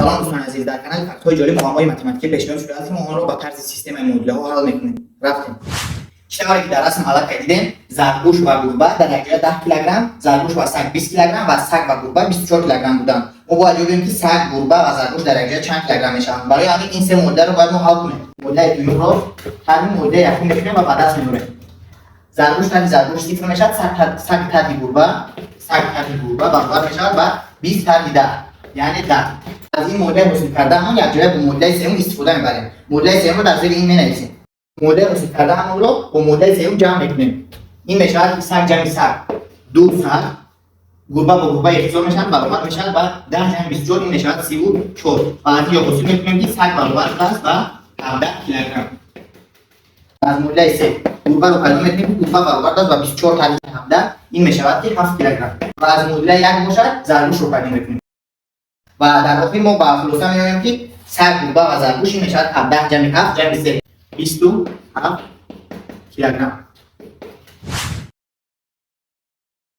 Салом, дӯстони азиз! Дар канали Фактҳои ҷолиб муаммои математикӣ пешниҳод шудааст, ки мо онро ба тарзи системаи муодилаҳо ҳал мекунем. Рафтем. Чӣ тавре ки дар расм аллакай дидем, заргӯш ва гурба дар якҷоя 10 килограмм, заргӯш ва саг 20 килограмм ва саг ва гурба 24 килограмм буданд. Мо бояд ёбем, ки саг, гурба ва заргӯш дар якҷоя чанд килограмм мешаванд. Барои ҳамин ин се муодиларо бояд мо ҳал кунем. Муодилаи дуюмро тарҳи муодилаи якум мекунем ва ба даст меорем. Заргӯш тарҳи заргӯш сифр мешавад, саг тарҳи гурба, саг тарҳи гурба баробар мешавад ба 20 тарҳи 10, яъне 10. Аз ин муодилаи ҳосил кардаамон якҷоя бо муодилаи сеюм истифода мебарем. Муодилаи сеюмро дар зери ин менависем. Муодилаи ҳосил кардаамонро бо муодилаи сеюм ҷамъ мекунем. Ин мешавад, ки саг ҷамъи саг ду саг, гурба бо гурба ихтисор мешавад, баробар мешавад ба 10 ҷамъи 24, ин мешавад 34. Ва аз ин ҷо ҳосил мекунем, ки саг баробар шудааст ба 17 килограмм. Аз муодилаи се гурбаро пайдо мекунем, ки гурба баробар аст ба 24 тарҳи 17, ин мешавад, ки 7 килограмм. Ва аз муодилаи як бошад, заргӯшро пайдо мекунем. Ва дар охир мо ба хулоса меоем, ки саг, гурба ва заргӯш, ин мешавад 17 ҷамъи 7 ҷамъи 3, 27 килограмм.